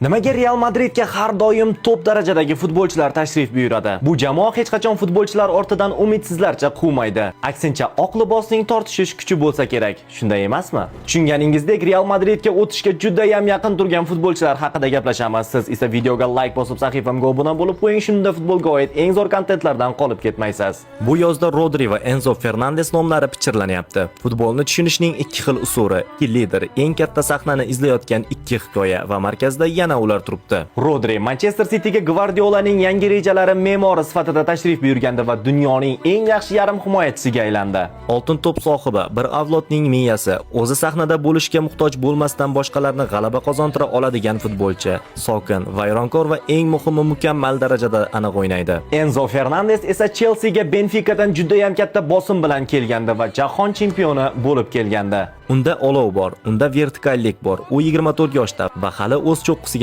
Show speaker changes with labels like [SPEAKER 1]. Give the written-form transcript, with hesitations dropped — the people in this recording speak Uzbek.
[SPEAKER 1] Nimaga Real Madridga har doim top darajadagi futbolchilar tashrif buyuradi? Bu jamoa hech qachon futbolchilar ortidan umidsizlarcha quvmaydi. Aksincha, oq libosning tortishish kuchi bo'lsa kerak. Shunday emasmi? Tushunganingizdek, Real Madridga o'tishga juda ham yaqin turgan futbolchilar haqida gaplashamiz. Siz esa videoga like bosib, sahifamga obuna bo'lib qo'ying, shunda futbolga oid eng zo'r kontentlardan qolib ketmaysiz. Bu yozda Rodri va Enzo Fernandes nomlari pichirlanyapti. Futbolni tushunishning ikki xil usuli, ikki lider, eng katta sahnani izlayotgan ikki hikoya va markazda yana ular turibdi. Rodri Manchester Cityga Gvardiolaning yangi rejalari me'mori sifatida tashrif buyurgandi va dunyoning eng yaxshi yarim himoyachisiga aylandi. Oltin to'p sohibi, bir avlodning miyasi, o'zi sahnada bo'lishga muhtoj bo'lmasdan boshqalarni g'alaba qozontira oladigan futbolchi. Sokin, vayronkor va eng muhimi, mukammal darajada aniq o'ynaydi. Enzo Fernandes esa Chelsiga Benfikadan juda ham katta bosim bilan kelgandi va jahon chempioni bo'lib kelgandi. Unda olov bor, unda vertikallik bor. U 24 yoshda va hali o'z cho'qqisiga